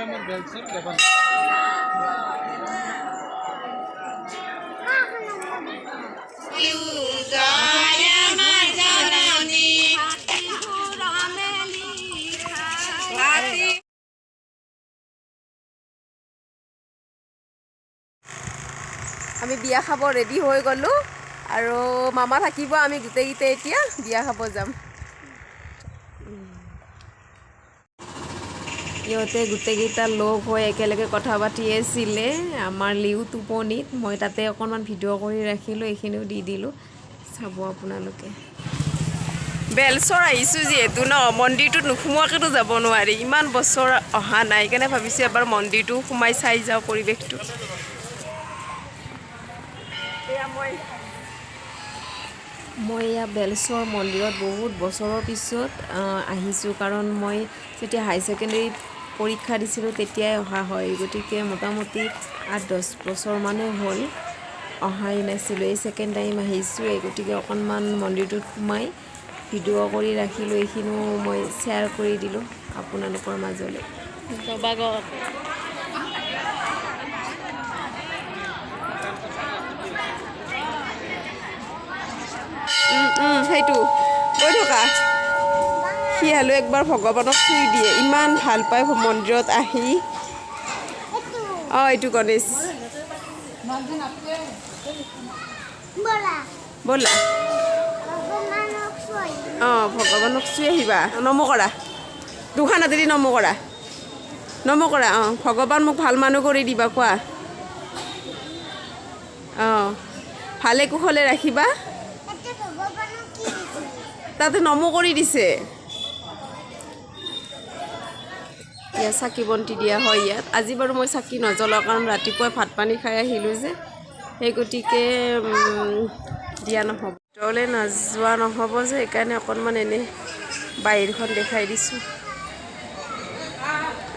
আমাৰ বেলচৰ দেৱান। আমি বিয়া খাব ৰেডি হৈ গ'লোঁ আৰু মামা থাকিব, আমি গোটেইকেইটাই এতিয়া বিয়া খাব যাম। সিহঁতে গোটেইকেইটা লগ হৈ একেলগে কথা পাতি আছিলে। আমাৰ লিউ টোপনিত, মই তাতে অকণমান ভিডিঅ' কৰি ৰাখিলোঁ, এইখিনিও দি দিলোঁ, চাব আপোনালোকে। বেলচৰ আহিছোঁ যিহেতু ন, মন্দিৰটোত নোসোমোৱাকৈতো যাব নোৱাৰি, ইমান বছৰ অহা নাই, সেইকাৰণে ভাবিছোঁ এবাৰ মন্দিৰটো সোমাই চাই যাওঁ পৰিৱেশটো। মই এয়া বেলচৰ মন্দিৰত বহুত বছৰৰ পিছত আহিছোঁ, কাৰণ মই যেতিয়া হাই ছেকেণ্ডেৰী পৰীক্ষা দিছিলোঁ তেতিয়াই অহা হয়, গতিকে মোটামুটি 8-10 বছৰমানেই হ'ল অহাই নাছিলোঁ। এই ছেকেণ্ড টাইম আহিছোঁ, এই গতিকে অকণমান মন্দিৰটোত সোমাই ভিডিঅ' কৰি ৰাখিলোঁ, এইখিনিও মই শ্বেয়াৰ কৰি দিলোঁ আপোনালোকৰ মাজলৈ। সেইটো কৈ থকা সি হ'লেও একবাৰ ভগৱানক চুই দিয়ে, ইমান ভাল পায় মন্দিৰত আহি। অঁ, এইটো গণেশ। ব'লা, অঁ, ভগৱানক চুই আহিবা। নমো কৰা, দুখন হাতেদি নমো কৰা, নমো কৰা। অঁ, ভগৱান মোক ভাল মানুহ কৰি দিবা কোৱা। অঁ, ভালে কুশলে ৰাখিবা। তাতে নমো কৰি দিছে। ইয়াত চাকি বন্তি দিয়া হয় ইয়াত। আজি বাৰু মই চাকি নজ্বলাওঁ, কাৰণ ৰাতিপুৱাই ভাত পানী খাই আহিলোঁ যে, সেই গতিকে দিয়া নহ'ব, ভিতৰলৈ নাযোৱা নহ'ব যে, সেইকাৰণে অকণমান এনেই বাহিৰখন দেখাই দিছোঁ।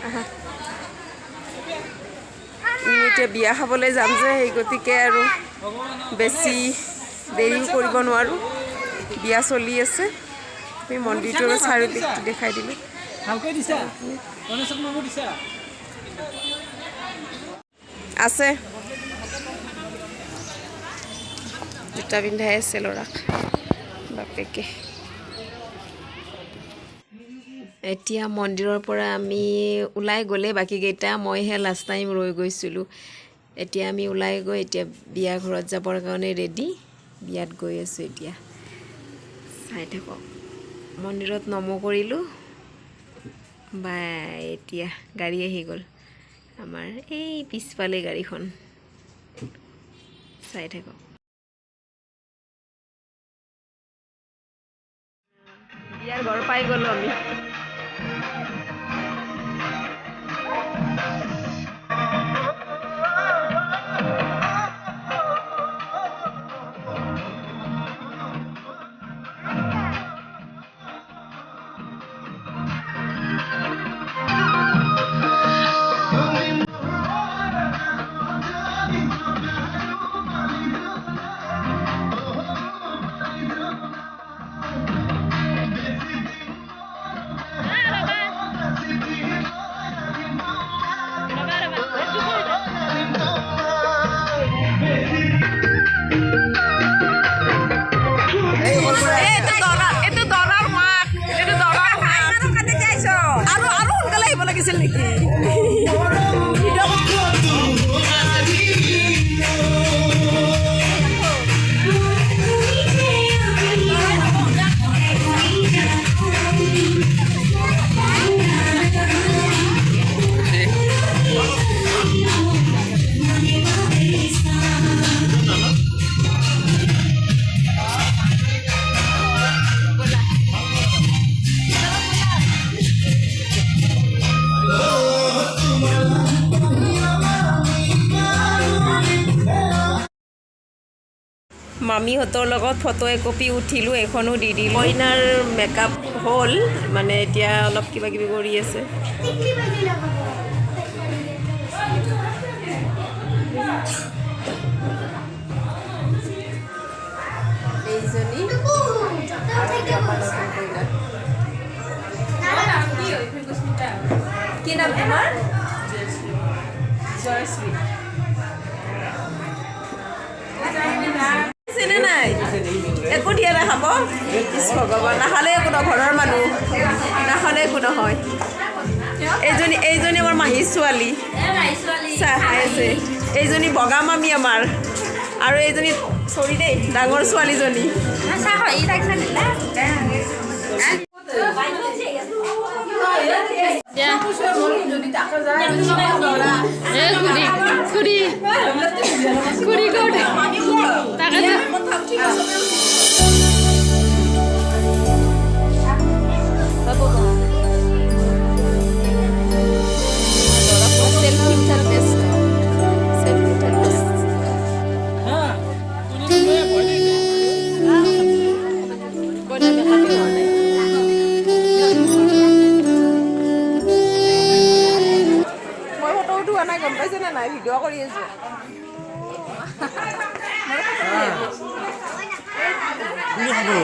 আহা, এতিয়া বিয়া খাবলৈ যাম যে, সেই গতিকে আৰু বেছি দেৰিও কৰিব নোৱাৰোঁ, বিয়া চলি আছে। আমি মন্দিৰটোৰ চাৰিওদিশটো দেখাই দিলোঁ। আছে জোতা পিন্ধাই আছে ল'ৰাক বাপেকে। এতিয়া মন্দিৰৰ পৰা আমি ওলাই গ'লে বাকীকেইটা, মইহে লাষ্ট টাইম ৰৈ গৈছিলোঁ। এতিয়া আমি ওলাই গৈ এতিয়া বিয়া ঘৰত যাবৰ কাৰণে ৰেডি, বিয়াত গৈ আছোঁ এতিয়া। চাই থাকক, মন্দিৰত নমো কৰিলোঁ। বাই, এতিয়া গাড়ী আহি গ'ল আমাৰ, এই পিছফালে গাড়ীখন, চাই থাকক। বিয়াৰ ঘৰ পাই গ'লোঁ আমি। মামীহঁতৰ লগত ফটো একপি উঠিলোঁ, এইখনো দি দিলোঁ। কইনাৰ মেকআপ হ'ল, মানে এতিয়া অলপ কিবা কিবি কৰি আছে। এইজনী কইনা। কি নাম তোমাৰ? জয়শ্ৰী। নে নাই, একো দিয়া নাই খাব। ইছ ভগৱান, নাখালে একো নহয়, ঘৰৰ মানুহ নাখালে একো নহয়। এইজনী আমাৰ মাহীৰ ছোৱালী, চাহ খাই আছে। এইজনী বগা মামী আমাৰ, আৰু এইজনী, চৰি দেই, ডাঙৰ ছোৱালীজনী। চেলফি উঠাৰ ব্যস্ত, চেলফি উঠাৰ ব্যস্ত। কইনাৰ মেকআপে হোৱা নাই। মই ফটো উঠোৱা নাই, গম পাইছে নে নাই? ভিডিঅ' কৰি আছো। মই ফটো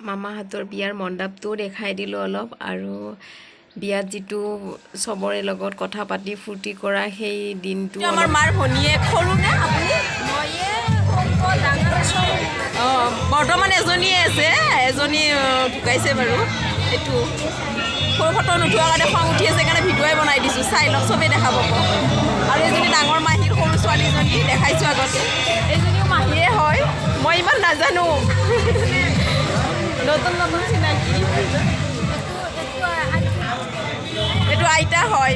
মামাহঁতৰ বিয়াৰ মণ্ডপটোও দেখাই দিলোঁ অলপ, আৰু বিয়াত যিটো চবৰে লগত কথা পাতি ফূৰ্তি কৰা সেই দিনটো। আমাৰ মাৰ ভনীয়েক, সৰু নে আপুনি? অঁ, বৰ্তমান এজনীয়ে আছে, এজনী ঢুকাইছে বাৰু। এইটো সৰু, ফটো নুঠোৱাৰ কাৰণে খং উঠি আছে, সেইকাৰণে ভিডিঅ'ই বনাই দিছোঁ, চাই লওক, চবেই দেখা পাব। আৰু এজনী ডাঙৰ মাহীৰ সৰু ছোৱালীজনী, দেখাইছোঁ আগতে। এইজনীও মাহীয়ে হয়, মই ইমান নাজানো, নতুন নতুন চিনাকি। এইটো আইতা হয়।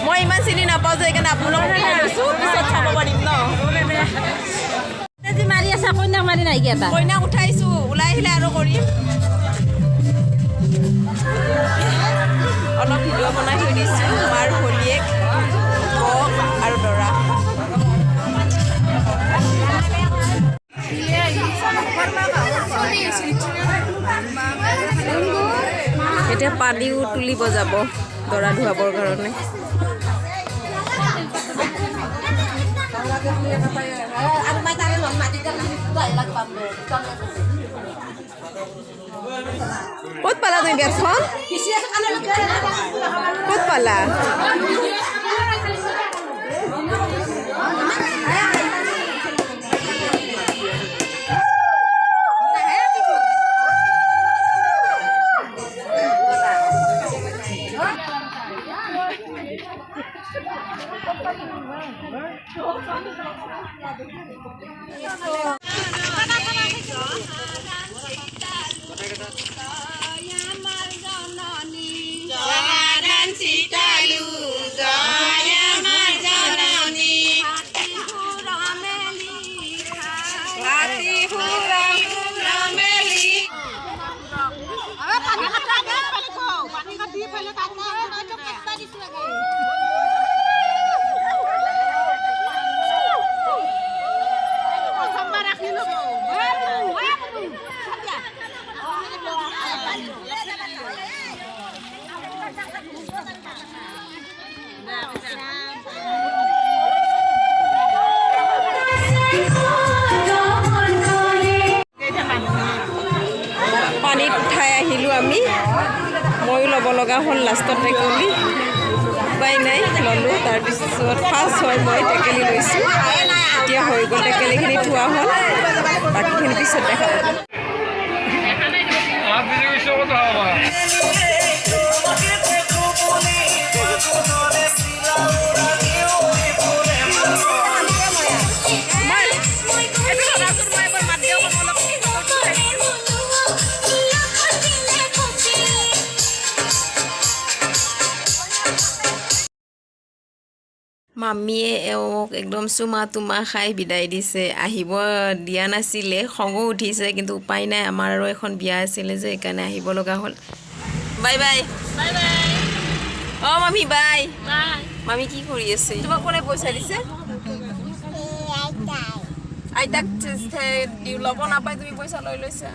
মই ইমান চিনি নাপাওঁ যে, সেইকাৰণে আপোনালোকক উঠাই লৈছোঁ, পিছত চাব পাৰিম ন। মাৰি আছা কইনাক, মাৰি নাইকিয়া এটা। কইনাক উঠাইছোঁ, ওলাই আহিলে আৰু কৰিম। অলপ ভিডিঅ' বনাই থৈ দিছোঁ, মাৰ ভনীয়েক, বক আৰু দৰা। এতিয়া পানীও তুলিব যাব দৰা ধুৱাবৰ কাৰণে। ক'ত পালা তুমি বেগখন? ক'ত পালা? পানীত উঠাই আহিলোঁ আমি। ময়ো ল'ব লগা হ'ল লাষ্টত টেকেলি, উপায় নাই, ল'লোঁ। তাৰপিছত ফাৰ্ষ্ট হয় মই টেকেলি লৈছোঁ। এতিয়া হৈ গ'ল, টেকেলিখিনি থোৱা হ'ল, বাকীখিনি পিছত দেখা পাব। হাত ভিজি গৈছে, ক'ত হ'ব? এইটো ধৰাচোন, মই এবাৰ মাত দিওঁ অলপ। উঠাই দিছোঁ। মামীয়ে এওঁক একদম চুমা তুমা খাই বিদায় দিছে, আহিব দিয়া নাছিলে। খঙো উঠিছে, কিন্তু উপায় নাই, আমাৰ আৰু এখন বিয়া আছিলে যে, সেইকাৰণে আহিব লগা হ'ল। Bye bye. অঁ মামী, বাই। মামী কি কৰি আছে? তোমাক কোনে পইচা দিছে? আইতাক ল'ব নাপায়, তুমি পইচা লৈ লৈছা।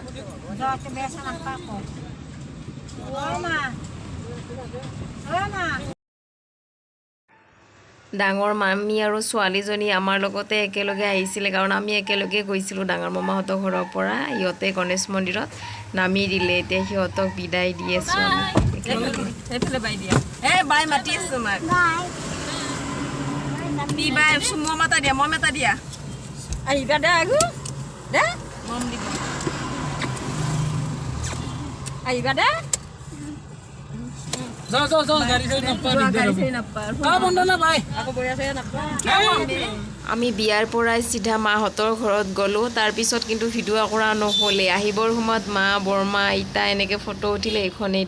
ডাঙৰ মামী আৰু ছোৱালীজনী আমাৰ লগতে একেলগে আহিছিলে, কাৰণ আমি একেলগে গৈছিলোঁ ডাঙৰ মামাহঁতৰ ঘৰৰ পৰা। সিহঁতে গণেশ মন্দিৰত নামি দিলে। এতিয়া সিহঁতক বিদায় দি আছোঁ আমি একেলগে। সেইফালে বাই দিয়া। এ বাই মাতি আছে তোমাক। দি বাই, মই মাতা দিয়া, মই মাতা দিয়া। আহিবা দে আগু দে, মম দিব। আহিবা দে। যাও যাও যাও, গাড়ী চাড়ী নাপা। গাড়ী চাড়ী নাপা। বন্ধ না ভাই। আকৌ বঢ়িয়া চাড়ী নাপা। আমি বিয়াৰ পৰাই চিধা মাহঁতৰ ঘৰত গ'লোঁ। তাৰপিছত কিন্তু ভিডিঅ' কৰা নহ'লে। আহিবৰ সময়ত মা, বৰমা, আইতা এনেকৈ ফটো উঠিলে, এইখনেই।